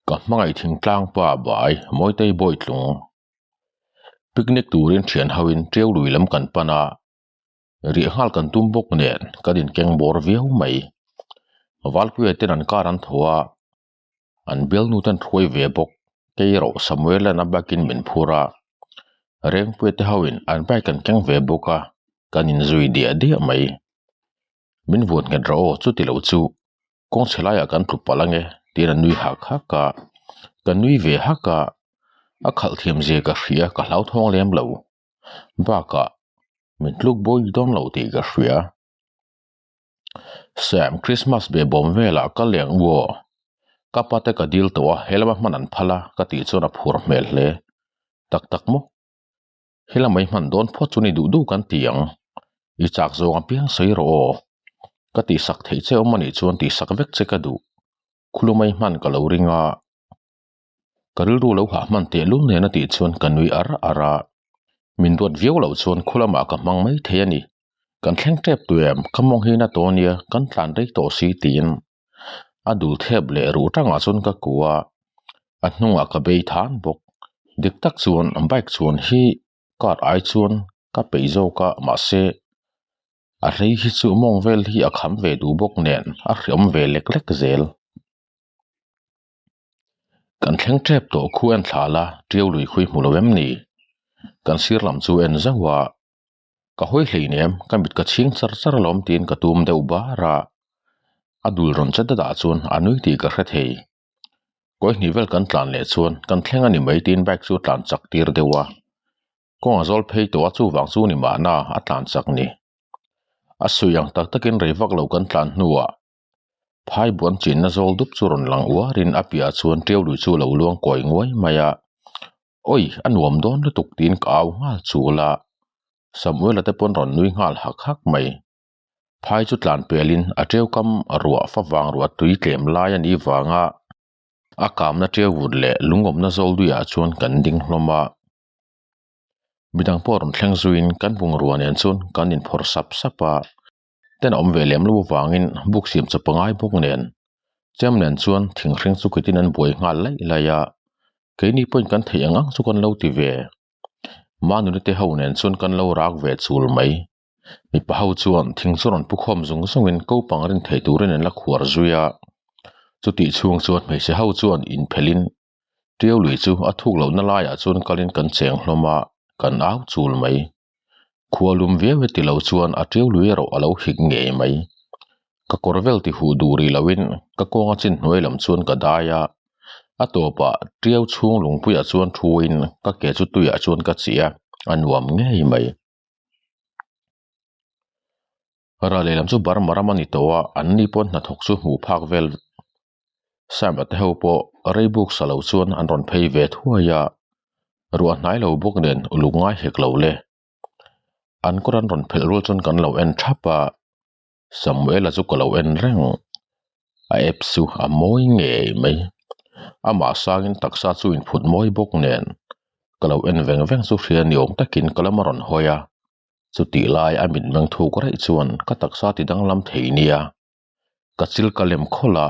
Ka hmangaih thingtlang pa bai Mawitei Bawitlung. Picnic turin thian hoin Tiau lui lam kan pan a, riah nghal kan tum bawk nen kan inkeng bawr viau mai. Valpuia ten an car an tho a, an bialnu ten hruai ve bawk. Kei erawh Samuel-a'n a bike in min phur a, Rengpuia te hoin an bike an keng ve bawk a, kan inzui diah diah mai. Min vuan nghet rawh aw chuti lo chu kawng chhe laiah kan tlu palh ange tiin a nui hak hak a, ka nui ve hak a, a khalh thiam zia ka hria ka hlauthawng lem lo bakah min tluk bawi dawn lo tih ka hria. Sam Christmas be bawm velah ka leng u aw, ka pa te ka dil tawh a helama hman an phal a ka tih chuan a phur hmel hle tak tak maw. Hela mai hman dawn phawt chu ni duh duh kan ti ang. I chak zawng apiang sawi rawh aw. Ka tihsak theih che awm anih chuan tihsak vek che ka duh. Khulu mai hman ka lo ring a. Ka rilru lo hah hman teh lul nen a tih chuan ka nui ar ar a. Min duat viau loh chuan khu lamah ka hmang mai thei a ni. Kan thleng tep tu em, ka mawng hi na tawh ania, kan tlan rei tawh si tiin a dul thep leh ruh tangah chuan ka ku a, a hnungah ka bei than bawk. Dik tak chuan bike chuan hi car ai chuan ka peih zawk a mahse a hlei hi chu mawng vel hi a kham ve duh bawk nen a hreawm ve lek lek zel. Kan thleng tep tawh khu en thla la tiau lui khui hmu lo em ni? Kan sir lam chu en zauh a. Ka hawi hleinem, ka mit ka chhing char char alawm tiin ka tum deuh bar a, a dul rawn che dadah chuan a nui tih ka hre thei. Kawi hnih vel kan tlan leh chuan kan thleng a ni mai tiin bike chu a tlan chak tir deuh a, kawng a zawl phei tawh a chuvang chu ni mahna a tlan chak ni. A sawi ang tak takin rei vak lo kan tlan hnuah phai buan chinna zawl dup chu rawn lang uarin a piahah chuan ṭiau lui chu a lo luang kawi nguai mai a. Awi a nuam dawn lutuk tiin ka au nghal chul a, Samuela te pawn rawn nui nghal hak hak mai. Phai chu tlan pelin a ṭeu kam ruah favang ruah tui tlem lai a nih vanga a kamna ṭeu vut leh lungawmna zawl duiah chuan kan ding hlawm a. Midang pawh rawn thleng zuiin kan bungrua nen chuan kan inphawrh sap sap a. Ten a awm ve lem lo avangin buk siam chawp a ngai bawk nen chem nen chuan thing hring chu kitin an buai nghal laih laih a keini pawhin kan theih ang ang chu kan lo ti ve Manuni te ho nen chuan kan lo rak ve chul mai mipa ho chuan thing chu rawn pu khawm zung zungin ko pang rin theih turin an la khuar zui a chutih chhung chuan hmeichhe ho chuan inphelhin Tiau lui chu a thuk lohna laiah chuan kalin kan cheng hlawm a kan au chul mai. Khua lum viau e tilo chuan a tiau lui erawh a lo hik ngei mai. Ka kawr vel ti huh duh rih loin ka kawnga chin hnuai lam chuan ka dai a, a tawpah tiau chhung lungpuiah chuan thuin ka ke chu tuiah chuan ka chih a, a nuam ngei mai. Ral lehlam chu Burma ram a ni tawh a, an ni pawn hnathawk chu hmuh phak vel Sam-a te ho pawh rei buk sa lo chuan an rawn phei ve thuai a, ruah hnai lo bawk nen uluk ngai hek lo le. An kawr an rawn phelh rual chuan kan lo en thap a, Samuela chu ka lo en reng. A app chu a mawi ngei mai. Amah sangin taksa chu inphut mawi bawk nen ka lo en veng veng chu hria ni awm takin ka lam a rawn hawi a, chutih lai a mitmeng thuk raih chuan ka taksa ti danglam thei nia. Ka chil ka lem khawlh a,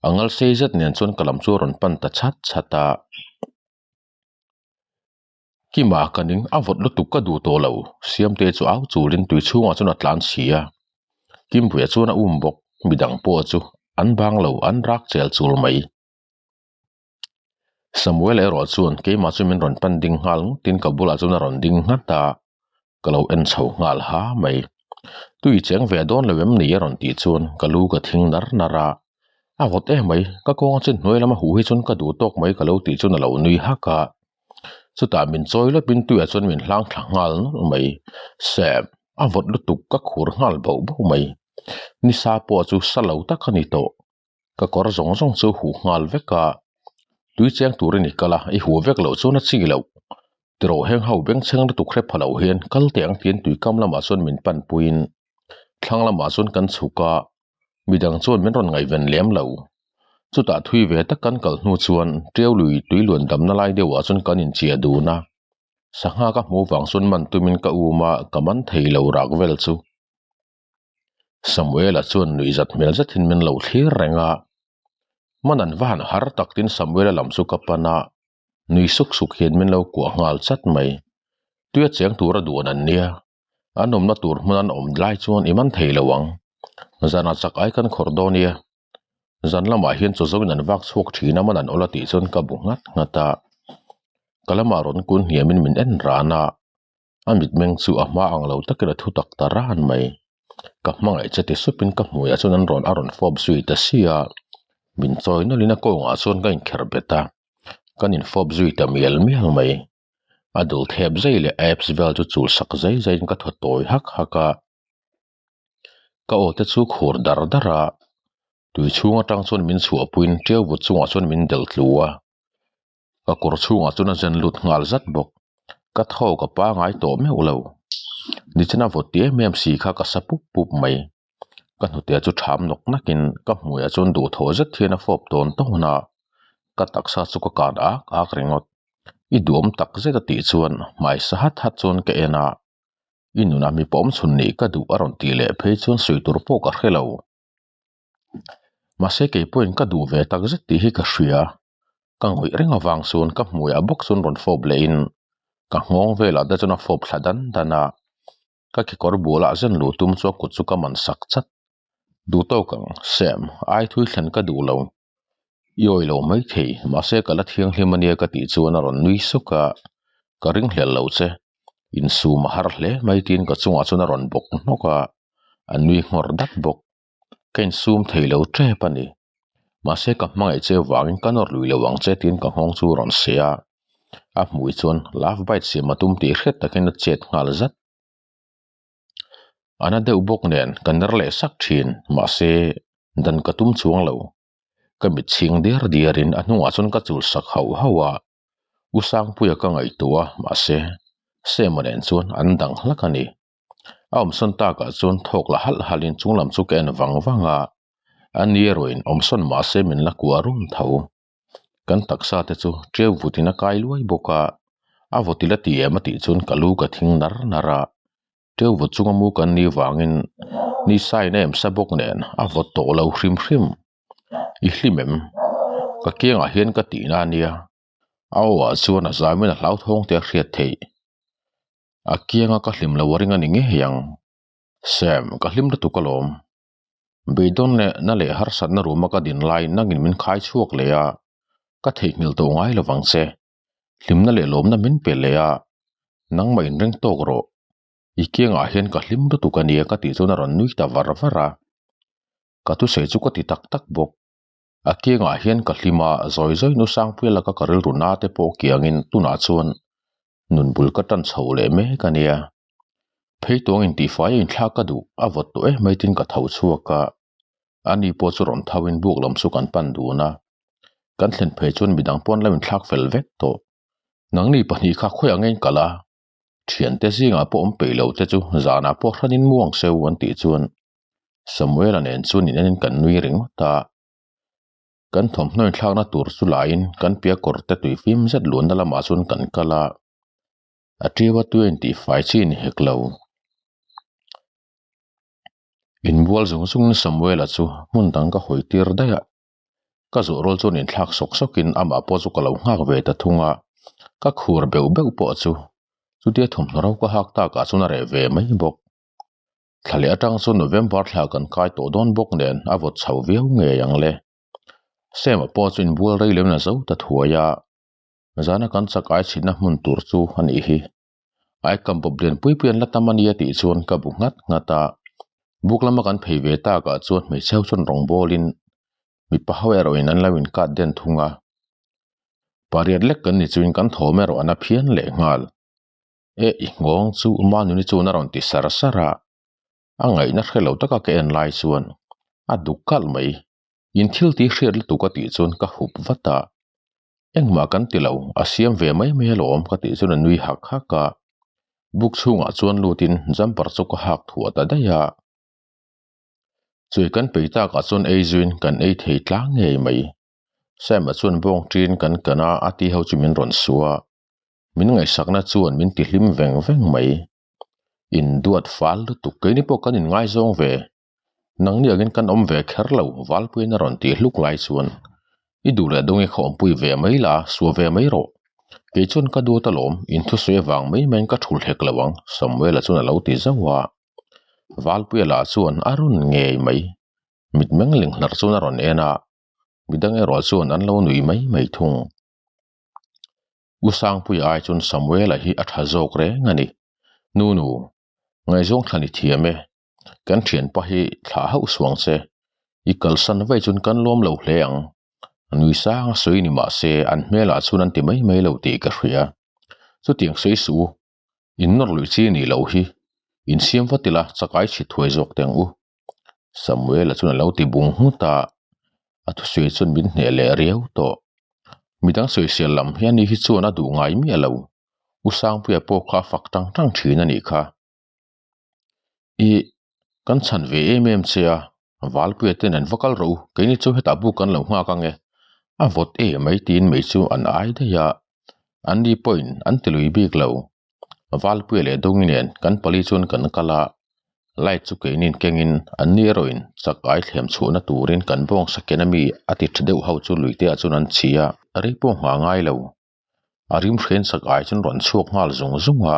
a ngal sei zet nen chuan ka lam chu a rawn pan ta chhat chhat a. Kima ka ning a vawt lutuk ka duh tawh lo, Siamte chu au chulin tui chhungah chuan a tlan si a. Kimpuia chuan a um bawk, midang pawh chu an bang lo an rak chel chul mai. Samuel erawh chuan keimah chu min rawn pan ding nghal ngawtin ka bulah chuan a rawn ding nghat a, ka lo en chho nghal ha mai. Tui cheng ve dawn lo em ni a rawn tih chuan ka lu ka thing nar nar a, a vawt em mai, ka kawnga chin hnuai lama huh hi chuan ka duh tawk mai ka lo tih chuan a lo nui hak a. Chutah min chawi lawpin tuiah chuan min hlang thla nghal nawlh mai. Sam, a vawt lutuk ka khur nghal bauh bauh mai. Nisa pawh chu sa lo tak a ni tawh. Ka kawr zawng zawng chu huh nghal vek a, tui cheng turin i kal a, i huh vek loh chuan a chi loh. Tiraw heng ho bengchheng lutuk hre pha loh hian kal teh ang tiin tui kam lamah chuan min pan puiin thlang lamah chuan kan chhuk a, midang chuan min rawn ngaihven lem lo. Chutah thui ve tak kan kal hnu chuan Tiau lui tui luan damna lai deuhah chuan kan inchiah dun a, sangha ka hmuh vang chuan man tumin ka um a, ka man thei lo rak vel chu. Samuela chuan nuihzat hmel zetin min lo thlir reng a. Man an va han har tak tin Samuela lam chu ka pan a, nui suk suk hian min lo kuah nghal chat mai. Tuia cheng tura duan an nia, an awmna tur hmun an awm lai chuan i man thei lo ang. Zanah chak ai kan khawrh dawn nia. Zan lamah hian chaw zoin an vak chhuak thin a, man an awl a tih chuan ka bu nghat nghat a. Ka lamah rawn kun hniamin min en ran a, a mitmeng chu a hma ang lo takin a thu tak ta ran mai. Ka hmangaih che ti supin ka hmuiah chuan an rawn a rawn fawp zui ta si a, min chawi nawlhin a kawngah chuan ka inkherh bet a, kan infawp zui ta mial mial mai. A dul thep zai leh apps vel chu chul sak zai zaiin ka thaw tawi hak hak a, ka aw te chu khur dar dar a, tui chhung atang chuan min chhuahpuiin ṭiau vut chungah chuan min delh tlu a. Ka kawr chhungah chuan a zen lut nghal zat bawk. Ka thaw ka pangai tawh meuh lo. Nichina vawt ti em em si kha ka sa pup pup mai. Ka hnute chu tham nawk nakin ka hmuiah chuan duhthawh zet hian a fawp tawn tawn a. Ka taksa chu ka kan ak ak ringawt. I duhawm tak zet a tih chuan hmai sa hat hat chuan ka en a. I nunah mi pawm chhun nih ka duh a rawn tih leh phei chuan sawi tur pawh ka hre lo. Mahse kei pawhin ka duh ve tak zet tih hi ka hria. Ka ngawih reng avang chuan ka hmuiah bawk chuan rawn fawp lehin ka nghawng velah te chuan a fawp thla dan dan a. Ka kekawr bulah zen luh tum chu a kut chu ka man sak chat. Duh tawk ang, Sam, ai thui thlen ka duh lo. I awi lo maithei, mahse ka la thianghlim ania ka tih chuan a rawn nui suk a. Ka ringhlel lo che. Insum a har hle mai tiin ka chungah chuan a rawn bawk hnawk a, a nui nghawr dat bawk. Ka insum thei lo tep a ni. Mahse ka hmangaih che vangin ka nawr lui lo ang che tiin ka nghawng chu a rawn seh a. A hmui chuan love bite siam a tum tih hriat takin a chet nghal zat. A na deuh bawk nen ka ner leh sak thin mahse dan ka tum chuang lo. Ka mit chhing diar diarin a hnungah chuan ka chul sak hauh hauh a. U Sangpuia ka ngaihtuah a mahse Sema nen chuan an dang hlak a ni. A awmsawn takah chuan thawk la halh halhin chunglam chu ka en vang vang a, a ni erawhin awmsawn mahse min la kuah run tho. Kan taksa te chu ṭeu vutin a kai luai bawk a, a vawt ila ti em a tih chuan ka lu ka thing nar nar a, ṭeu vut chunga mu kan nih vangin ni sain a em sa bawk nen a vawt tawh lo hrim hrim. I hlim em? Ka kiangah hian ka tihna a nia. A aw ah chuan a zaimin a hlauthawng te a hriat theih. A kianga ka hlim lo a ring a ni ngei ang. Sam, ka hlim lutuk alawm. Beidawn leh na leh harsatna ruma ka din lai nangin min khai chhuak leh a, ka theihnghilh tawh ngai lo vang che. Hlimna leh lawmna min pe leh a, nangmah inring tawk rawh. I kiangah hian ka hlim lutuk a nia ka tih chuan a rawn nui ta var var a. Ka thusawi chu ka ti tak tak bawk. A kiangah hian ka hlim a, zawi zawi nu Sangpuia laka ka rilru na te pawh kiangin tunah chuan nun bul ka tan chho leh mek a nia. Phei tuang intihfai a inthlak ka duh, a vawt tawh em mai tin ka tho chhuak a. Ani pawh chu rawn tho in buk lam chu kan pan dun a. Kan thlen phei chuan midang pawn lo inthlak fel vek tawh. Nangni pahnih kha khawiah nge in kalh a? Thiante zingah pawh awm peih lo te chu zanah pawh hranin muang seu an tih chuan Samuela nen chuan in enin kan nui ringawt a. Kan thawmhnaw inthlakna tur chu laiin kan pia kawr te tui fim zet luanna lamah chuan kan kal a, a tiu a tui a intihfai chi a ni hek lo. Inbual zung zungin Samuela chu hmun dang ka hawi tir daih a, ka zawh rual chuan inthlak sawk sawkin amah pawh chu ka lo nghak ve ta thung a, ka khur beuh beuh pawh chu chutia thawmhnaw ro ka hak takah chuan a reh ve mai bawk. Thla leh atang chuan November thla kan kai tawh dawn bawk nen a vawt chho viau ngei ang le. Sam-a pawh chu inbual rei lem la zo ta thuai a, zana kan chak ai chhitna hmun tur chu a nih hi. Ai kam bawp lian pui pui an la tam a nia tih chuan ka bu nghat nghat a. Buk lama kan phei ve takah chuan hmeichhe ho chuan rawng bawlin mipa ho erawhin an lo inkat den thung a. Pariat lek kan ni chuin kan thawm erawh an a phian leh nghal. E i nghawng chu Manuni chuan a rawn ti sar sar a, a ngaihna hre lo taka ka en lai chuan a duk kalh mai. In thil tih hriat lutuk a tih chuan ka hup vat a, engmah kan ti lo, a siam ve mai mai alawm ka tih chuan a nui hak hak a, buk chhungah chuan lutin jumper chu ka hak thuah ta daih a. Chui kan pei takah chuan ei zuiin kan ei thei tlang ngei mai. Sam-a chuan bawng ṭin kan kan a, a ti ho chu min rawn su a. Min ngaihsakna chuan min ti hlim veng veng mai. In duat fal lutuk keini pawh kan inngaizawng ve. Nangni angin kan awm ve kher lo Valpuiin a rawn tih hluk lai chuan. I duh leh dawngi kha awmpui ve mai la, suah ve mai rawh. Kei chuan ka duat alawm, in thusawi avang mai maiin ka thul hek lo ang, Samuela chuan a lo ti zauh a. Valpuia lah chuan a rawn ngei mai. Mitmeng ling hlar chuan a rawn en a, midang erawh chuan an lo nui mai mai thung. U Sangpuia ai chuan Samuela hi a tha zawk reng a ni. Nunu, ngaihzawng thlan i thiam e. Kan thianpa hi thlah hauh suang che. I kalsan vaih chuan kan lawm lo hle ang. Nui sang a sawi ni mah se an hmelah chuan an ti mai mai lo tih ka hria. Chutiang sawi suh u, in nawr luih chi nih loh hi. Insiam vat ila chakai chhit thuai zawk teh ang u. Samuela chuan a lo ti bung nghut a, a thusawi chuan min hneh leh riau tawh. Midang sawisel lam hi ani hi chuan a duh ngai miah lo. U Sangpuia pawh kha a fak tang tang thin a nih kha. Ih, kan chhan ve em em che a, Valpuia ten an va kal rawh u, keini chu hetah buk kan lo nghak ang e. A vawt e mai tiin mei chu an ai daih a, anni pawhin an ti lui bik lo. Valpuia leh Dawngi nen kan pali chuan kan kal a, light chu keinin kengin anni erawhin chak ai thlem chhuahna turin kan bawng saken ami a ti tha deuh ho chu luite ah chuan an chhi a, rei pawh nghah ngai lo. A rim hren chak ai chuan rawn chhuak nghal zung zung a,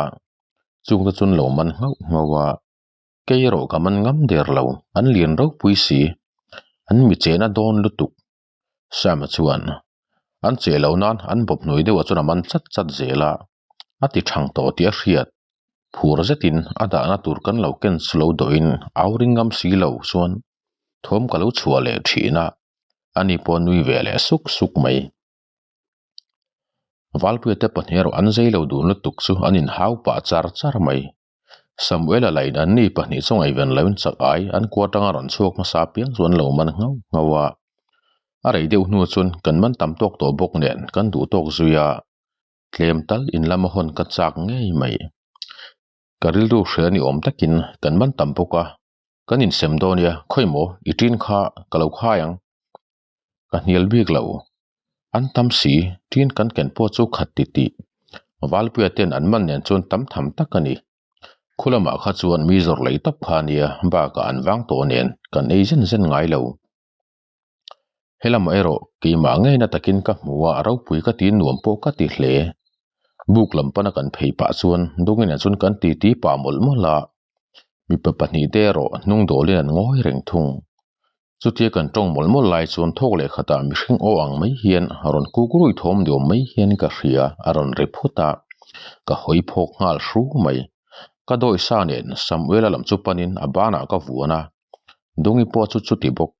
chungte chuan lo man nghauh nghauh a, kei erawh ka man ngam der lo, an lian ropui si, an mi chena dawn lutuk. Sam-a chuan an cheh loh nan an bawp hnuai deuhah chuan a man chat chat zel a, a ti thang tawh tih a hriat. Phur zetin a dahna tur kan lo ken chu lo dawhin au ring ngam si lo chuan thawm ka lo chhuah leh thin a, ani pawh nui ve leh suk suk mai. Valpuia te pahnih erawh an zei lo dun lutuk chu an inhau pah char char mai. Samuela lain anni pahnih chu ngaihven loin chak ai an kua atanga rawn chhuak hmasa apiang chu an lo man nghauh nghauh a. A rei deuh hnu chuan kan man tam tawk tawh bawk nen kan duh tawk zui a, tlem tal in lama hawn ka chak ngei mai. Ka rilru hria ni awm takin kan man tam bawk a, kan insem dawn nia khawi maw i ṭin kha ka lo khai ang. Ka hnial bik lo. An tam si, ṭin kan ken pawh chu khat ti tih. Valpuia ten an man nen chuan tam tham tak a ni. Khu lamah kha chuan mi zawrh lei tawp kha a nia, bakah an vang tawh nen kan ei zen zen ngai lo. He lamah erawh keimah ngeina takin ka hmu a, ropui ka ti nuam pawh ka ti hle. Buk lam pana kan phei pah chuan Dungina chuan kan titi pah mawlh mawlh a, mipa pahnihte erawh hnung dawlin an ngawi reng thung. Chutia kan tawng mawlh mawlh lai chuan thawk leh khatah mihring aw ang mai hian rawn kuk ruih thawm diawm mai hian ka hria a rawn ri phut a, ka hawi phawk nghal hru mai. Ka dawi sa nen Samuela lam chu panin a banah ka vuan a, Dungi pawh chu chuti bawk.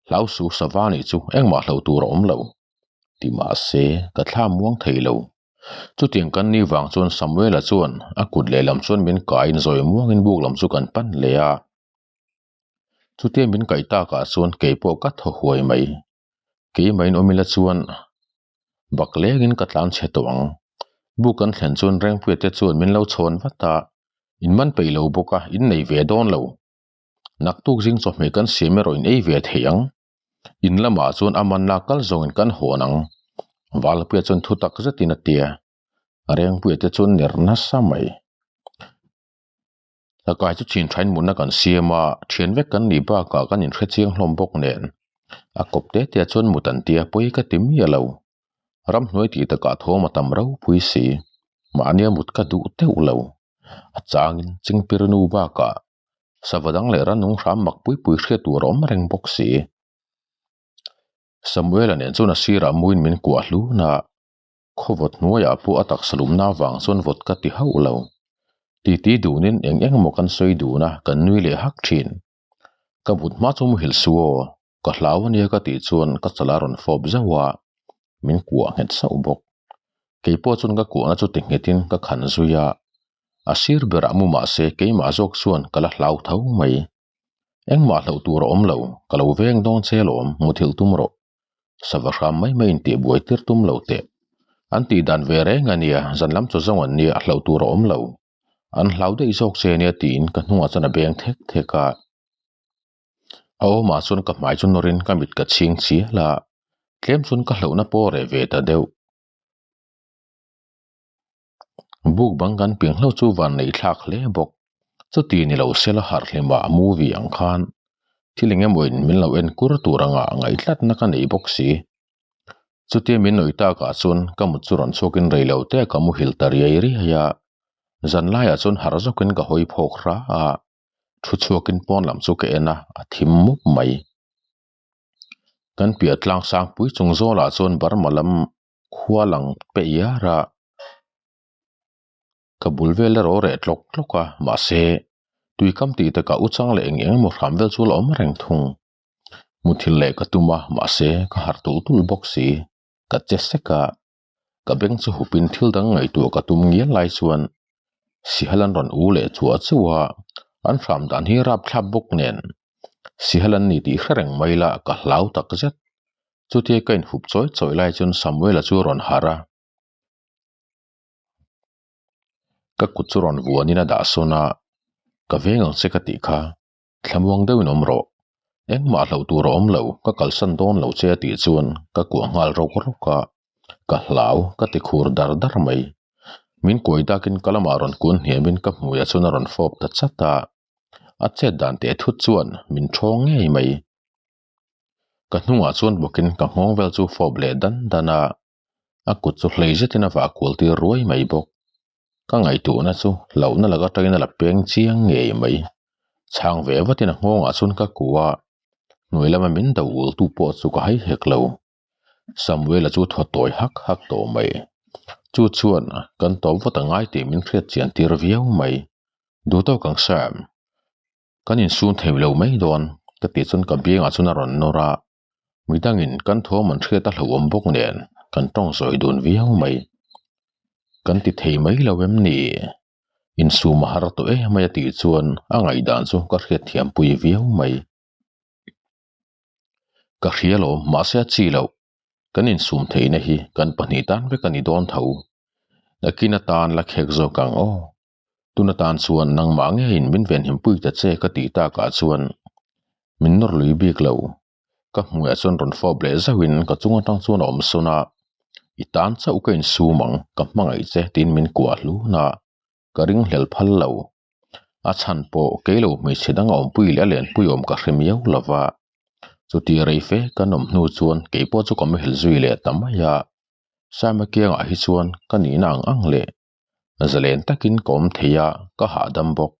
Hlau su sava nih chu engmah hlo tur a awm lo. Ti mahse ka thla muang thei lo. Chutiang kan ni vang chuan Samuela chuan a kut lehlam chuan min kaiin zawi muangin buk lam chu kan pan leh a. Chutia min kaih takah chuan kei pawh ka thaw huai mai. Keimah-in awm ila chuan bak lengin ka tlan chhe tawh ang. Buk kan thlen chuan Rengpuia te chuan min lo chhawn vat a, in man peih lo bawk a, in nei ve dawn lo. Naktuk zing chawhmeh kan siam erawh in ei ve theih ang. In lamah chuan a manna kal zawngin kan hawn ang. Valpuia chuan thu tak zetin a tia. Rengpuia te chuan ner nasa mai. Tlakai chu chin thain mutna kan siam a, thian vek kan nih bakah kan inhre chiang hlawm bawk nen. A kawp te te chuan mut an tia pawi ka ti miah lo. Ramhnuai tih takah thawm a tam ropui si. Mahnia mut ka duh teuh lo. A changin chingpir nu bakah sava dang leh ranung hram mak pui pui hriat tur a awm reng bawk si. Samuela nen chuan a sirah muin min kuah hlun a. Khaw vawt hnuaiah pawh a taksa lumna avang chuan vawt ka ti hauh lo. Titi dunin eng eng emaw kan sawi dun a, kan nui leh hak thin. Ka but hma chu muhil su aw, ka hlau ania ka tih chuan ka chal a rawn fawp zauh a, min kuah nghet sauh bawk. Kei pawh chuan ka kuahna chu ti nghetin ka khan zui a, a sir berah mu mah se keimah zawk chuan ka la hlau tho mai. Engmah hlauh tur a awm lo, ka lo veng dawn che alawm, muthilh tum rawh. Sava hram mai mai intih buai tir tum lo teh. An tih dan ve reng a nia, zan lam chaw zawng an nia, hlauh tur a awm lo. An hlau daih zawk che nia tiin ka hnungah chuan a beng thek thek a. A awmah chuan ka hmai chu nawrin ka mit ka chhing chial a, tlem chuan ka hlauhna pawh reh ve ta deuh. Buk bang kan piang hlauh chu van neih thlak hle bawk. Chuti ni lo sela harh hlimah movie ang khan thil eng emaw in min lo en kur tur anga ngaih tlatna ka nei bawk si. Chutia min nuih takah chuan ka mut chu rawn chhuakin rei lo te ka muhil ta riai riai a, zan laiah chuan harh zawkin ka hawi phawk hra a, thu chhuakin pawn lam chu ka en a, a thim mup mai. Kan piah tlang sangpui chung zawlah chuan Burma lam khua lang pe iar a, ka bul vel erawh a reh tlawk tlawk a, mahse tui kam tih takah u chang leh eng eng emaw hram vel chu a la awm reng thung. Muthilh leh ka tum a, mahse ka harh tulh tulh bawk si, ka che sek a, ka beng chu hupin thil dang ngaihtuah ka tum ngial lai chuan Sihal an rawn u leh chuah chuah a, an hram dan hi rapthlap bawk nen Sihal an ni tih hre reng mai la ka hlau tak zet. Chutia ka inhup chawi chawi lai chuan Samuela chu a rawn harh a, ka kut chu rawn vuanin a dah sawn a, ka veng ang che ka tih kha. Thlamuang deuhin awm rawh. Engmah hlauh tur a awm lo, ka kalsan dawn lo che a tih chuan ka kuah nghal rawk rawk a, ka hlau ka ti khur dar dar mai. Min kuai dakin ka lamah rawn kun hniamin ka hmuiah chuan a rawn fawp ta chat a, a chet dan teh thut chuan min thawng ngei mai. Ka hnungah chuan bawkin ka nghawng vel chu fawp leh dan dan a, a kut chu hlei zetin a vah kual tir ruai mai bawk. Ka ngaihtuahna chu hlauhna laka tangin a la peng chiang ngei mai. Chhang ve vatin a nghawngah chuan ka kuh a, hnuai lama min do ul tu pawh chu ka hai hek lo. Samuela chu thaw tawi hak hak tawh mai. Chu chuan kan tawp vat a ngai tih min hriat chian tir viau mai. Duh tawk ang Sam. Kan insum thei lo mai dawn ka tih chuan ka biangah chuan a rawn nawr a. Midangin kan thawm an hriat a hlauhawm bawk nen kan tawng zawi dun viau mai. Kan ti thei mai lo em ni? Insum a har tawh em mai a tih chuan a ngaihdan chu ka hriatthiam pui viau mai. Ka hria lo mahse a chi loh. Kan insum theihna hi kan pahnih tan vek a ni dawn tho. Nakin atan la khek zawk ang aw. Tun atan chuan nangmah ngeiin min venhim pui ta che ka tih takah chuan min nawr lui bik lo. Ka hmuiah chuan rawn fawp leh zauhin ka chung atang chuan a awm sawn a, I tan chauh ka insum ang, ka hmangaih che tiin min kuah hlun a, ka ringhlel phal lo. A chhan pawh kei lo hmeichhe dang a awmpui leh a lenpui awm ka hre miau lo va. Chuti rei fe kan awm hnu chuan kei pawh chu ka muhil zui leh ta mai a, Same kiangah hi chuan ka nihna ang ang leh Zalen takin ka awm thei a, ka hahdam bawk.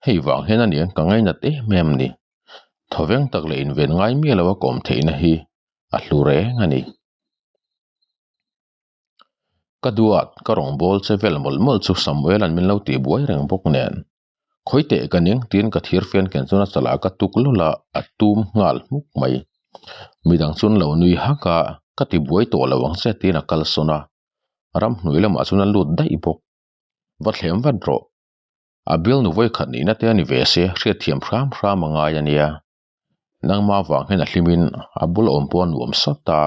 Hei vang hian a niang ka ngainat em em ni. Thawveng tak leh inven ngai miah lo a ka awm theihna hi a hlu reng a ni. Ka duat, ka rawngbâwl che vel mawlh mawlh chu Samuel-a'n min lo tihbuai reng bawk nen. Khawi teh ka ning tiin ka thir fian ken chuan a chalah ka tuk lawlh a, a tum nghal hmuk mai. Midang chuan lo nui hak a, ka tibuai tawh lo ang che tiin a kalsawn a. Ramhnuai lamah chuan a lut daih bawk. Va thlem vat rawh. A bialnu vawikhat nihna te a ni ve se, hriatthiam hram hram a ngai a nia. Nangma vang hian a hlimin a bula awm pawh a nuam sawt a.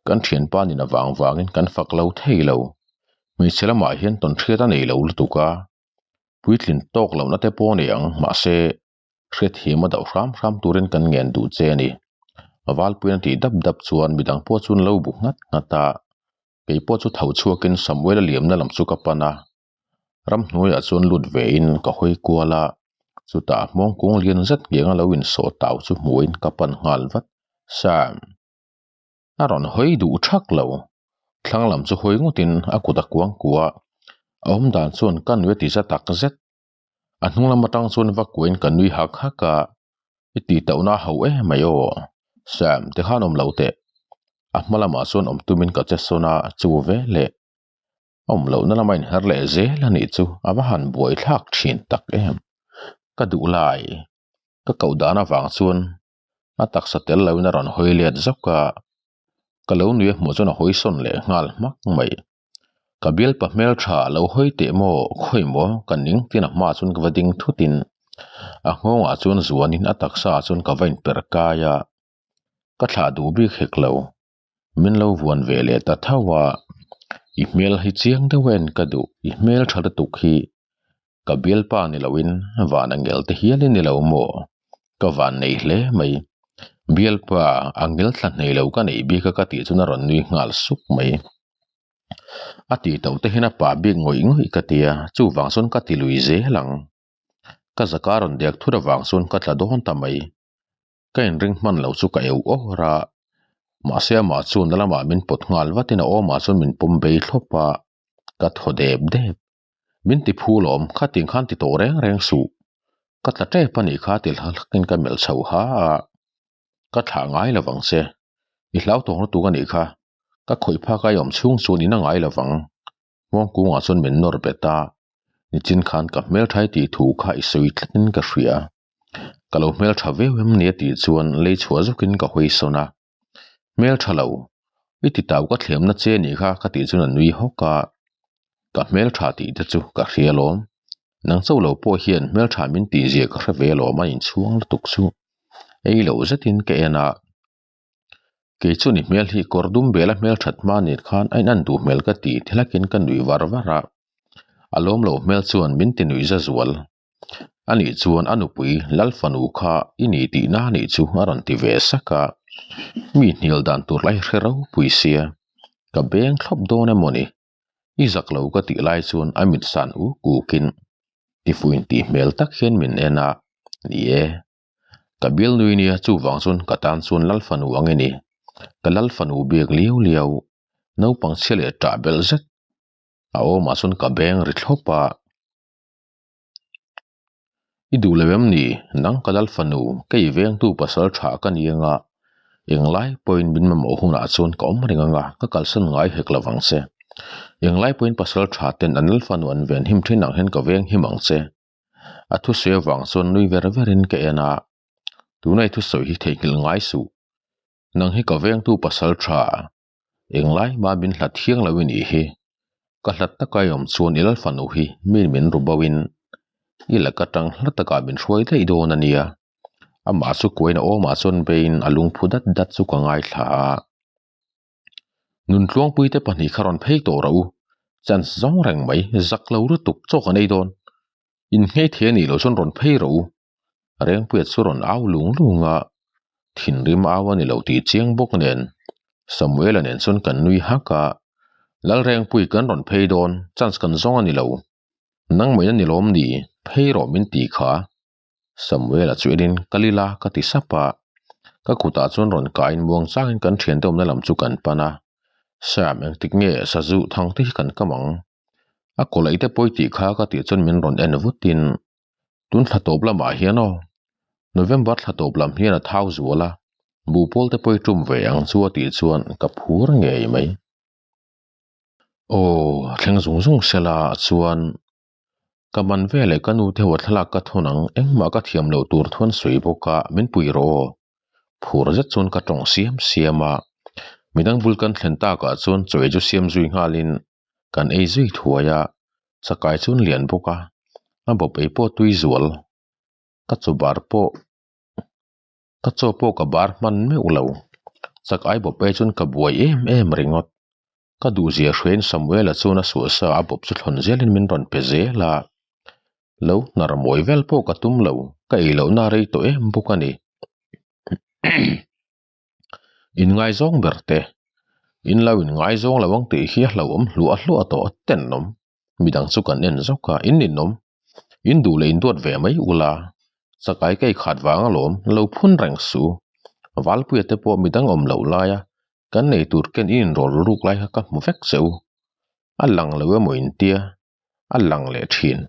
Kan thianpa nin avang vangin kan fak lo thei lo. Hmeichhe lamah hian tawnhriat a nei lo lutuk a. Puitlin tawk lohna te pawh a ni ang, mahse hriatthiam a doh hram hram turin kan ngen duh che a ni. Valpuiin a tih dap dap chuan midang pawh chu an lo bu nghat nghat a, kei pawh chu tho chhuakin Samuel a liamna lam chu ka pan a, ramhnuaiah chuan lut vein ka hawi kual a, chutah hmawng kung lian zet ngiang a lo insawh tau chu hmuhin ka pan nghal vat. Sam. A rawn hawi duh thak lo. Thlang lam chu hawi ngawtin a kut a kuang kuah a, a awm dan chuan ka nui a ti za tak zet. A hnung lam atang chuan va kuain ka nui hak hak a, I tih tauhna a ho em mai aw, Sam ti khan awm lo teh. A hma lamah chuan awm tumin ka che sawn a, chu ve leh. A awm lohna lama inher leh zel a nih chu a va han buai thlak thin tak em. Ka duh lai, ka koh dan avang chuan a taksa tel loin a rawn hawi let zawk a, ka lo nui a hmuh chuan a hawi sawn leh nghal hmak mai. Ka bialpa hmeltha lo hawi teh maw khawi maw ka ning tin a hmaah chuan ka va ding thut in a nghawngah chuan zuanin a taksa ah chuan ka va inperh kai a, ka thlah duh bik hek lo. Min lo vuan ve leh ta tho a, i hmel hi chiang deuh en ka duh, i hmel tha lutuk hi ka bialpa ni loin van angel te hial i ni lo maw? Ka van nei hle mai. Bialpa angel thla hnei lo ka neih bik a ka tih chuan a rawn nui nghal suk mai. A tih tauh te hian a pa bik ngawih ngawih ka ti a, chuvang chuan ka ti lui zel ang. Ka zaka rawn dek thut avang chuan ka tla dawn ta mai. Ka inring hman lo chu ka eu awr a. Mahse amah chuan a lamah min pawt nghal vatin a awmah chuan min pawm bei thlawp a, ka thaw dep dep. Min ti phu lawm, khatin khan ti tawh reng reng suh. Ka tla tep a nih kha ti hlakin ka melh chho ha a, ka thlah ngai lo vang che. I hlau tawng lutuk a nih kha, ka khawih phak a i awm chhung chuan in a ngai lo vang. Hmawng kungah chuan min nawr bet a, nichin khan ka hmelthai tih thu kha i sawi tlatin ka hria. Ka lo hmeltha viau em ni a tih chuan lei chhuah zukin ka hawi sawn a. Hmeltha lo, i ti tau ka thlemna che nih kha ka tih chuan a nui hawk a. Ka hmeltha tih te chu ka hria alawm. Nang chauh lo pawh hian hmeltha min tih zia ka hre ve alawm a inchhuang lutuk chu. Ei loh zetin ka en a. Kei chu ni hmel hi kawr dum bela hmel that hma nen khan a in an duh hmel ka ti tihlakin ka nuih var var a. A lawm loh hmel chuan min ti nuih za zual. Ani chuan a nupui Lalfanu kha i ni tihna a nih chu a rawn ti ve sak a. Mi hnial dan tur lai hre ropui sia ka beng thlawp dawn emaw ni? I zak lo ka tih lai chuan a mit san uk ukin tifuin tih hmel tak hian min en a, ni e. Ka bial nui nia chuvang chuan ka tan chuan Lalfanu ang i ni. Ka Lalfanu biak liau liau, naupang chhia leh ṭah belh zet a awmah chuan ka beng ri thlawp a. I duh lo em ni? Nang ka lal fanu, kei vengtu pasal tha ka ni anga, englai pawhin min mamawh hunah chuan ka awm reng anga, ka kalsan ngai hek lo vang che. Englai pawhin pasal tha ten an lal fanu an ven him thin ang hian ka veng him ang che. A thusawi avang chuan nui ver verin ka en a, tuna i thusawi hi theihnghilh ngai suh. Nang hi ka vengtu pasal tha, Englai mah min hlat thiang lo i nih hi. Ka hlat taka i awm chuan i lalfanu hi min min ru bo in i laka tang hla takah min hruai daih dawn a nia. Amah chu kuain a awmah chuan beiin a lungphu dat dat chu ka ngaithla a. Nuntluangpui te pahnih kha rawn phei tawh rawh u. Chance zawng reng mai, zak lo lutuk chaw kan ei dawn. In nghei thei a nih loh chuan rawn phei rawh u. Rengpuia chu rawn au lung lung a, thinrim au a ni lo tih chiang bawk nen Samuela nen chuan kan nui hak a, Lalrengpui kan rawn phei dawn, chance kan zawng a ni lo. Nangmah in a ni lawm ni, phei rawh min ti kha. Samuela chu enin ka lila ka ti sap a, ka kutah chuan rawn kaiin muang changin kan thiante awmna lam chu kan pan a, Sam engtik nge sazu thang te hi kan kam ang? A kawlaih te pawi tih kha ka tih chuan min rawn en vutin Tun thla tawp lamah hian aw, November thla tawp lam hian a thau zual a, buhpawl te pawh i tum ve ang chu a tih chuan ka phur ngei mai. Aw, thleng zung zung sela chuan ka man veleh ka nu te ho thlalak ka thawn ang, engmah ka thiam loh tur thuan sawi bawk a, min pui rawh aw. Phur zet chuan ka tawng siam siam a, midang bul kan thlen takah chuan chaw ei chu siam zui nghalin kan ei zui thuai a, chakai chu an lian bawk a, a bawp ei pawh tui zual, ka chaw bar pawh ka chaw pawh ka bar hman meuh lo, chakai bawp ei chuan ka buai em em ringawt, ka duh zia hruaiin Samuela chuan a suah sa a bawp chu thlawn zelin min rawn pe zel a, lo hnar mawi vel pawh ka tum lo, ka ei lohna a rei tawh em bawk a ni. In ngaizawng ber te, in lo in ngaizawng lo ang tih hi a hlauhawm hluah hluah tawh a tenawm. Midang chu kan en zawk a, in ninawm. In duh leh in duat ve mai ula, chakai ka ikhat vang alawm, lo phun reng suh. Valpuia te pawh midang awm loh laia kan nei tur ken in inrawl ruk lai kha ka hmu vek che u. A lang lo emaw intia, a lang leh thin.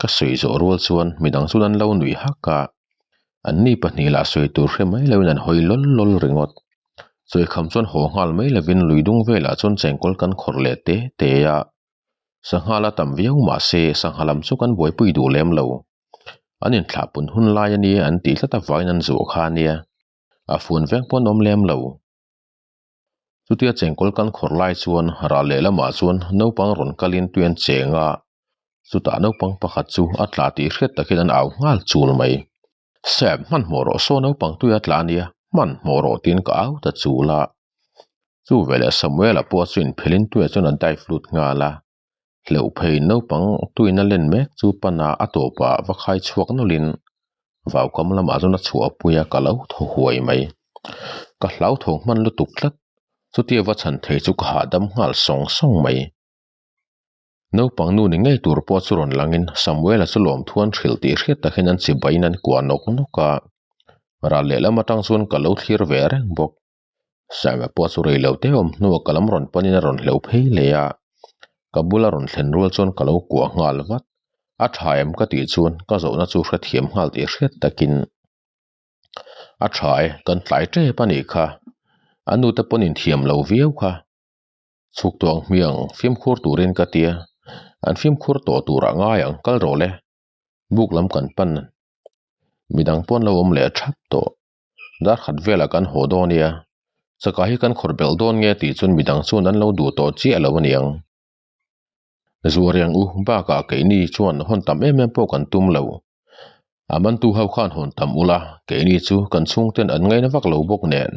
Ka sawi zawh rual chuan midang chuan an lo nuih hak a, anni pahnih lah sawi tur hre mai loin an hawi lawl lawl ringawt. Chawikham chuan haw nghal mai lovin lui dung velah chuan chengkawl kan khawrh leh te te a, sangha la tam viau mah se sangha lam chu kan buaipui duh lem lo. An inthlahpun hun lai a nia an tih tlat avangin an zuah kha a nia, a fun veng pawh an awm lem lo. Chutia chengkawl kan khawrh lai chuan ral lehlamah chuan naupang rawn kalin tui an cheng a, chutah naupang pakhat chu a tla tih hriat takin an au nghal chul mai. Sam, hmanhmawh rawh saw naupang tui a tla ania, hmanhmawh rawh tiin ka au ta chul a. Chu veleh Samuela pawh chu inphelin tuiah chuan a dive lut nghal a, hleuh phei naupang tuiin a len mek chu pana a tawpah va khai chhuak nawlhin vaukam lamah chuan a chhuah pui a ka lo thaw huai mai. Ka hlauthawng hman lutuk tlat, chutia va chhan thei chu ka hahdam nghal sawng sawng mai. Naupang nu ni ngei tur pawh chu rawn langin Samuela chu lawmthu an hrilh tih hriat takin an chibaiin an kuah nawk nawk a, ral lehlam atang chuan ka lo thlir ve reng bawk. Saima pawh chu rei lo te awm hnuah ka lam rawn panin a rawn hleuh phei leh a, ka bula rawn thlen rual chuan ka lo kuah nghal vat. A tha em ka tih chuan ka zawhna chu hrethiam nghal tih hriat takin a tha e, kan tlai tep a nih kha. A nute pawn inthiam lo viau kha. Chhuk tuang hmiang fimkhur turin ka tia, an fimkhur tawh turah ngai ang kal rawh le. Buk lam kan pan midang pawn lo awm leh thap tawh. Dar khat velah kan haw dawn nia, chaka hi kan khawrh belh dawn nge tih chuan midang chuan an lo duh tawh chiah lo aniang. Zuariang u bakah keini chuan hawn tam em em pawh kan tum lo. A mantu ho khan hawn tam ula, keini chu kan chhungten an ngaina vak lo bawk nen.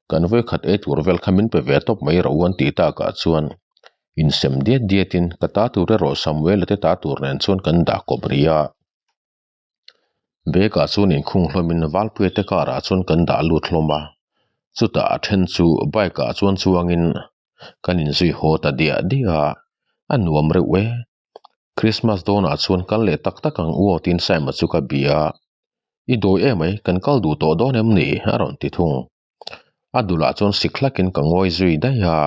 Kan vawikhat ei tur vel kha min pe ve tawp mai rawh u an tih takah chuan insem diat diatin ka ta tur erawh Samuela te ta tur nen chuan kan dah kawp rih a. Bag ah chuan inkhung hlawmin Valpuia te car ah chuan kan dah lut hlawm a, chutah a then chu bike ah chuan chuangin kan inzui haw ta diah diah a, a nuam reuh e. Christmas dawnah chuan kal leh tak tak ang u aw tiin Saima chu ka bia a, I dawi emai kan kal duh tawh dawn em ni? a rawn ti thung. A dulah chuan sik hlakin ka ngawi zui daih a,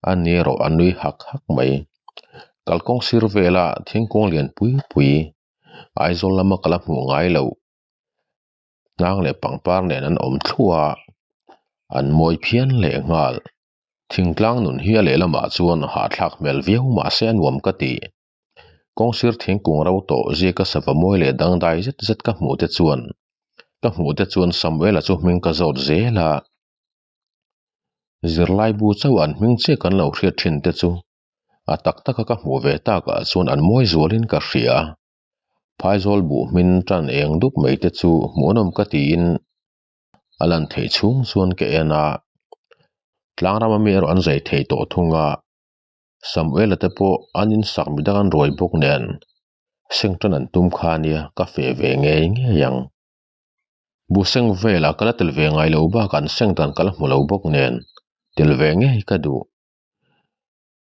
a ni erawh a nui hak hak mai. Kalkawng sir vela thingkung lian pui pui Aizawl lama ka la hmuh ngai loh hnang leh pangpar nen an awm thluah a, an mawi phian leh nghal. Thingtlang nun hi a lehlamah chuan hahthlak hmel viau mahse a nuam ka ti. Kawngsir thingkung ro tawh zika sava mawi leh dangdai zet zet ka hmuh te chuan ka hmuh te chuan Samuela chu hming ka zawt zel a, zirlai bu chauh an hming chiah kan lo hriat thin te chu A tak taka ka hmuh ve takah chuan an mawi zualin ka hria. Phaizawl buh hmin tan eng dup mai te chu hmuhnawm ka tiin a lan theih chhung chuan ka en a. Tlangrama mi erawh an zai thei tawh thung a, Samuela te pawh an insak mi dang an ruai bawk nen seng tan an tum kha nia ka feh ve ngei ngei ang. Buh seng velah ka la tel ve ngai lo bakah an seng dan ka la hmu lo bawk nen tel ve ngei ka duh.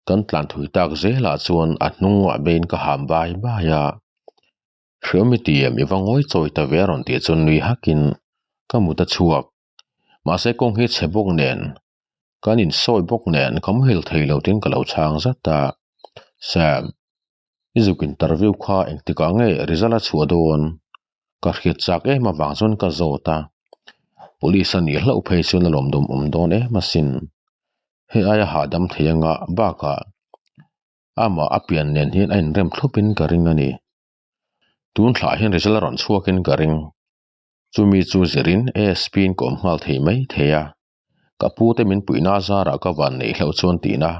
Kan tlan thui tak zelah chuan a hnungah beiin ka ham bai bai a, Hriawmi ti em i va ngawi chawi ta ve a rawn tih chuan nui hakin ka mut a chhuak. Mahse kawng hi chhe bawk nen, kan insawi bawk nen ka muhil thei lo tiin ka lo chhang zat a. Sam, i zuk interview kha engtikah nge result a chhuah dawn? Ka hriat chak em avang chuan ka zawt a, Police a nih hlauh phei chuan a lawmdawm awm dawn em asin. Hei aia hahdam thei anga bakah amah a pian nen hian a inrem thlupin ka ring a ni. Tun thlah hian result a rawn chhuakin ka ring. Chumi chu zirin ASP in ka awm nghal thei mai thei a, ka pu te min puihna a zarah ka van neih hlauh chuan tihna.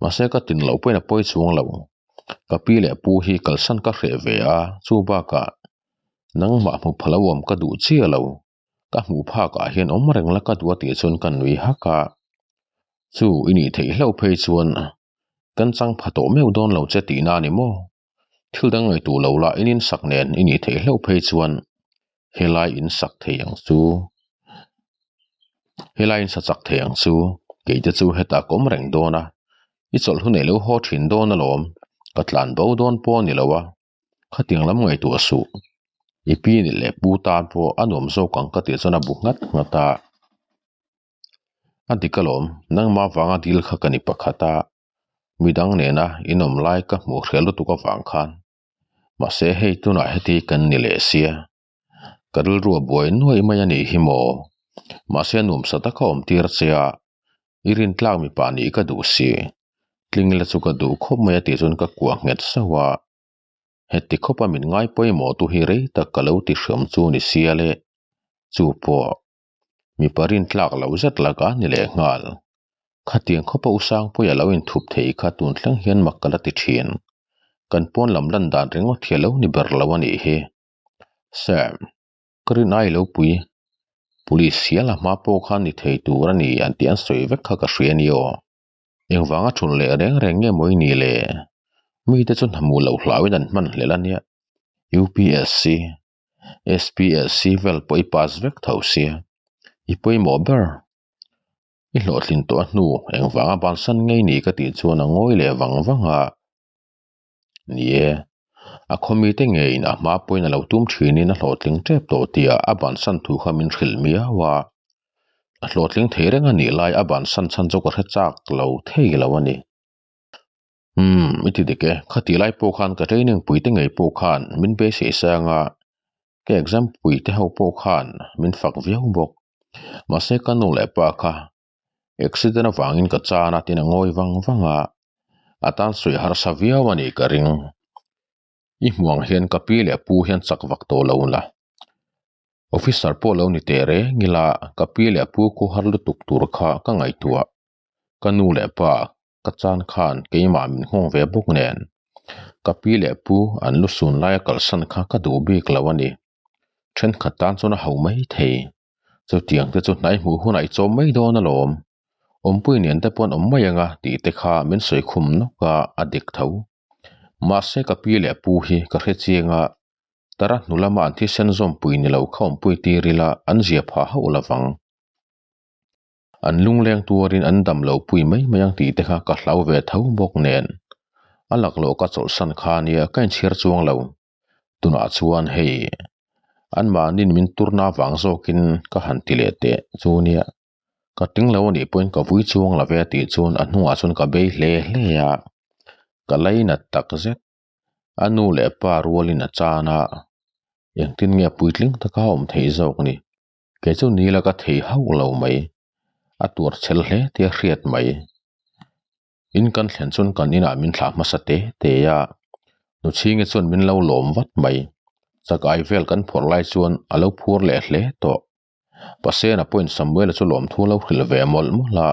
Mahse ka tin loh pawhin a pawi chuang lo. Ka pi leh pu hi kalsan ka hreh ve a, chu bakah nangmah hmu pha lo awm ka duh chiah lo. Ka hmuh phakah hian awm reng la ka duh a tih chuan ka nui hak a, Chu i nih theih hlauh phei chuan kan chang pha tawh meuh dawn lo che tihna a ni maw? Thil dang ngaihtuh lo lah in insak nen i nih theih hlauh phei chuan helai in sak thei ang chu, helai in sa chak thei ang chu, kei te chu hetah ka awm reng dawn a, i chawlh hun ei lo haw thin dawn alawm, ka tlan bo dawn pawh a ni lo a. Khatiang lam ngaihtuah suh. I pi ni leh pu tan pawh a nuam zawk ang ka tih chuan a bu nghat nghat a. A dik alawm, nangmah vanga dil kha ka ni pakhat a, midang nena inawm lai ka hmuh hriat lutuk avang khan. Mahse hei tunah heti kan ni leh sia. Ka rilru a buai nuaih mai a nih hi maw? Mahse nuamsa taka awm tir che a, i rintlak mipa nih ka duh si. Tling la chu ka duh khawp mai a tih chuan ka kuah nghet sauh a. Heti khawpa min ngai pawimawh tu hi rei tak ka lo ti hriam chu ni sia le. Chu pawh mipa rintlak loh zet laka ni leh nghal. Khatiang khawpa u Sangpuia lo inthup thei kha tun thleng hian mak ka la ti thin. Kan pawn lam lan dan ringawt hi a lo ni ber lo a nih hi. Sam, ka rin ai lo pui. Police hial a hma pawh khan ni thei tur a ni an tih an sawi vek kha ka hria a ni aw. Engvanga thun leh reng reng nge maw i nih le? Mite chu hna hmuh loh hlauhin an hman hlel a nia. UPSC, SPSC vel pawh i pass vek tho sia. I pawimawh ber. I hlawhtlin tawh a hnu engvanga bansan ngei ni ka tih chuan a ngawi leh vang vang a. Ni e, a khawmite ngeiin a hma pawhin a lo tum thinin a hlawhtling tep tawh tih a bansan thu kha min hrilh miau a. Hlawhtling thei reng a nih lai a bansan chhan chu ka hre chak lo thei lo a ni. Umm, i ti dik e, khatih lai pawh khan ka training pui te ngei pawh khan min beisei sang a, ka exam pui te ho pawh khan min fak viau bawk. Mahse ka nu leh pa kha accident avangin ka chan a tin a ngawi vang vang a, a tan sawi harsa viau a nih ka ring. I hmuh ang hian ka pi leh pu hian chak vak tawh lo la. Officer pawh lo ni teh reng ila ka pi leh pu khaw har lutuk tur kha ka ngaihtuah. Ka nu leh pa ka chan khan keimah min nghawng ve bawk nen ka pi leh pu an lu sun laia kalsan kha ka duh bik lo a ni. Thenkhat tan chuan a ho mai thei. Chutiang te chu hnai hmuh hunah i chawm mai dawn alawm. Awmpui nen te pawh an awm mai anga tih te kha min sawi khum nawk a, a dik tho. Mahse ka pi leh pu hi ka hre chiang a, tara hnu lama an thisen zawmpui ni lo kha awmpui tir ila an zia phah hauh lovang. An lungleng tuarin an dam lo pui mai mai ang tih te kha ka hlau ve tho bawk nen. A laklawh ka chawlhsan kha nia ka inchhir chuang lo. Tunah chuan hei anmahniin min turna avang zawkin ka han ti leh teh chu nia. Ka tling lo anih pawhin ka vui chuang lo ve tih chuan a hnungah chuan ka bei hle hle a, ka lainat tak zet. A nu leh pa rualin a chan a, engtin nge puitling taka a awm theih zawk ni? Kei chu nila ka thei hauh lo mai, a tuar chhel hle tia hriat mai. In kan thlen chuan kan inah min thlah hmasa te te a, Nuchhingi chuan min lo lawm vat mai. Chakai vel kan phawrh lai chuan a lo phur leh hle tawh. Pasena pawhin Samuela chu lawmthu a lo hrilh ve mawlh mawlh a,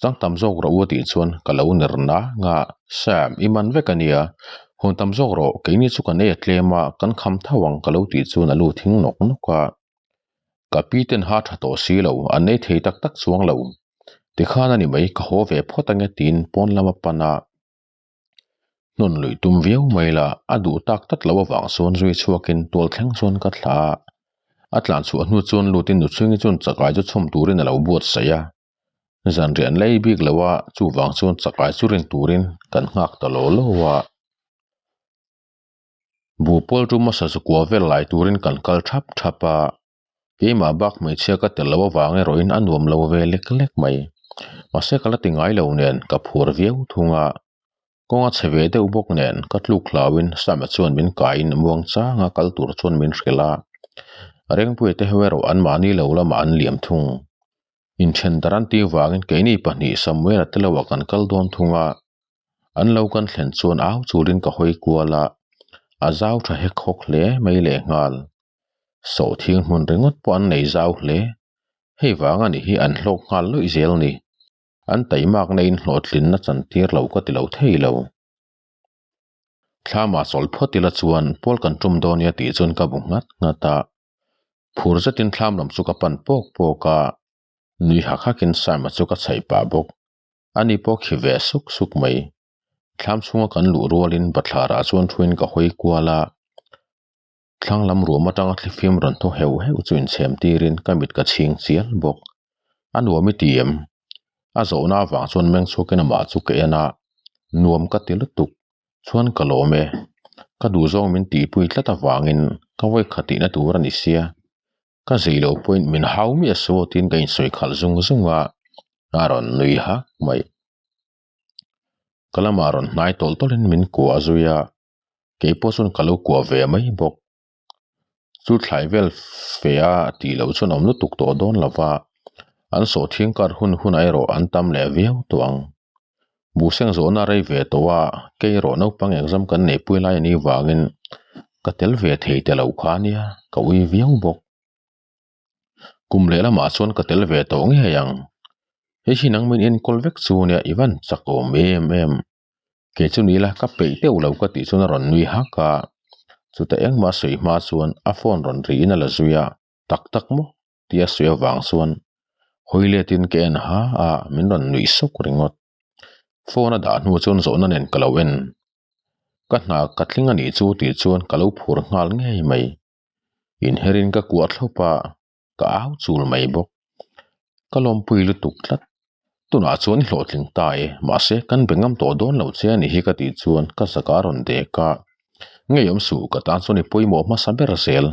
Chang tam zawk rawh u a tih chuan ka lo ner nang a, Sam, i man vek a nia, hawn tam zawk rawh, keini chu kan ei a tlem a, kan kham tho ang ka lo tih chuan a lu thing nawk nawk a. Ka pi ten ha tha tawh si lo, an ei thei tak tak chuang lo. Tikhan a ni mai, ka haw ve phawt ange tiin pawn lam a pan a. Hnawn luih tum viau mai la, a duh tak tak lo avang chuan zui chhuakin tual thleng chuan ka thla a. A tlan chhuah hnu chuan lutin Nuchhingi chuan chakai chu chhawm turin a lo buatsaih a. Zanriah an lei bik lo a, chuvang chuan chakai chu rin turin kan nghak ta lo lo a. Buhpawl tum hmasa chu kua vel lai turin kan kal thap thap a, keimah bak hmeichhia ka tel loh avang erawhin a nuam lo ve lek lek mai. Mahse ka la ti ngai lo nen ka phur viau thung a, kawng a chhe ve deuh bawk nen ka tluk hlauhin Sama chuan min kaiin muang changa kal tur chuan min hrilh a, Rengpuia te ho erawh anmahni lo lamah an liam thung. Inthen dar an tih vangin keini pahnih Samuela te loah kan kal dawn thung a, an lo kan thlen chuan au chulin ka hawi kual a, a zau tha hek hawk hle mai lehnghal. Sawhthing hmun ringawt pawh an nei zau hle, hei vang a nih hi an hlawk nghal lawih zel ni. An taimakna in hlawhtlinna chantir lo ka ti lo thei lo. Thlamah chawl phawt ila chuan pawl kan tum dawn nia tih chuan ka bu nghat nghat a. Phur zetin thlam lam chu ka pan pawk pawk a, nui hak hakin Saima chu ka chhaih pah bawk. Ani pawh khi ve suk suk mai. Thlam chhunga kan luh rualin bathlarah chuan thuin ka hawi kual a, thlang lam ruam atanga thlifim rawn thaw heuh heuh chu inchhem tirin ka mit ka chhing chial bawk. A nuam i ti em? A zawhna avang chuan meng chhuakin amah chu ka en a, nuam ka ti lutuk. Chuan ka lawm e, ka duhzawng min tihpui tlat avangin ka vawi khat tihna tur a ni sia. Ka zei lo pawhin min hau miah su aw tiin ka insawi khalh zung zung a, a rawn nui hak mai. Ka lamah rawn hnai tawlh tawlhin min kuah zui a, keipawh chuan ka lo kuah ve mai bawk. Chu thlai vel fe a tih loh chuan awm lutuk tawh dawn lo va, an sawhthing kar hun hunah erawh an tam leh viau tawh ang. Buhseng zawhna rei ve tawh a, kei erawh naupang exam kan neihpui lai a nih vangin ka tel ve thei ta lo kha nia, ka ui viau bawk. Kum leh lamah chuan ka tel ve tawh ngei ang. Hei hi nang min enkawl vek chu nia i van chak awm em em. Kei chu ni la ka peih deuh lo ka tih chuan a rawn nui hak a, chutah engmah sawi hma chuan a phone rawn riin a la zui a, tak tak maw tia sawi avang chuan hawi letin ka en ha a, min rawn nuih suk ringawt. Phone a dah hnu chuan zawhna nen ka lo en, ka hna ka tling a nih chu tih chuan ka lo phur nghal ngei mai. Inherin ka kuah thlawp a, ka au chul mai bawk. Ka lawmpui lutuk tlat. Tunah chuan i hlawhtling ta e, mahse kan be ngam tawh dawn lo che a ni hi ka tih chuan ka zaka rawn dek a. Ngeiawm suh ka tan chuan i pawimawh hmasa ber zel.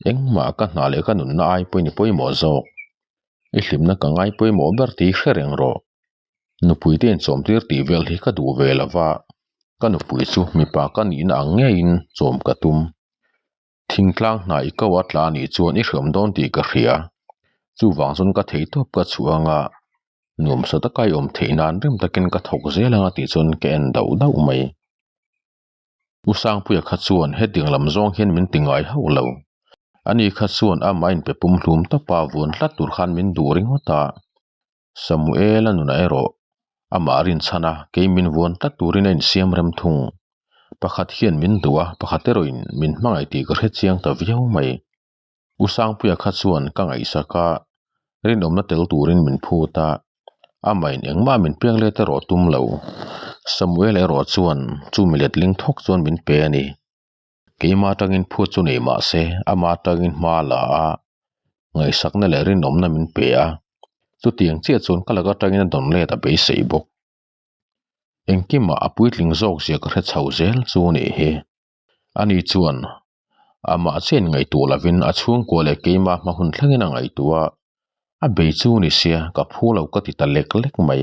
Engmah ka hna leh ka nunna ai pawhin i pawimawh zawk. I hlimna ka ngai pawimawh ber tih hre reng rawh. Nupui te inchawmtir tih vel hi ka duh ve lo va, ka nupui chu mipa ka nihna ang ngeiin chawm ka tum. Thingtlang hna i ko a tla anih chuan i hreawm dawn tih ka hria. Chuvang chuan ka theihtawp ka chhuah anga nuamsa taka i awm theih nan rim takin ka thawk zel anga tih chuan ka en dauh dauh mai. U Sangpuia kha chuan hetiang lam zawng hian min ti ngai hauh lo. Ani kha chuan amah inpe pumhlum tawpa vuan hlat tur khan min duh ringawt a. Samuela nunah erawh amah rinchhan a, kei min vuan tlat turin a insiam rem thung. Pakhat hian min duh a, pakhat erawhin min hmangaih tih ka hre chiang ta viau mai. U Sangpuia kha chuan ka ngaihsak a, rinawmna tel turin min phut a, amahin engmah min pek let erawh tum lo. Samuel erawh chuan chu mi letling thawk chuan min pe a ni. Keimah atangin phut chu nei mah se, ama atangin hma a la a, ngaihsakna leh rinawmna min pe a, chutiang chiah chuan ka lak atangin a dawn let a beisei bawk. Engkimah a puitling zawk zia ka hre chho zel chu a nih hi. Ani chuan amah chiah in ngaihtuah lovin a chhungkua leh keimah hma hun thlengin a ngaihtuah a, a bei chu ni sia ka phu lo ka ti ta lek lek mai.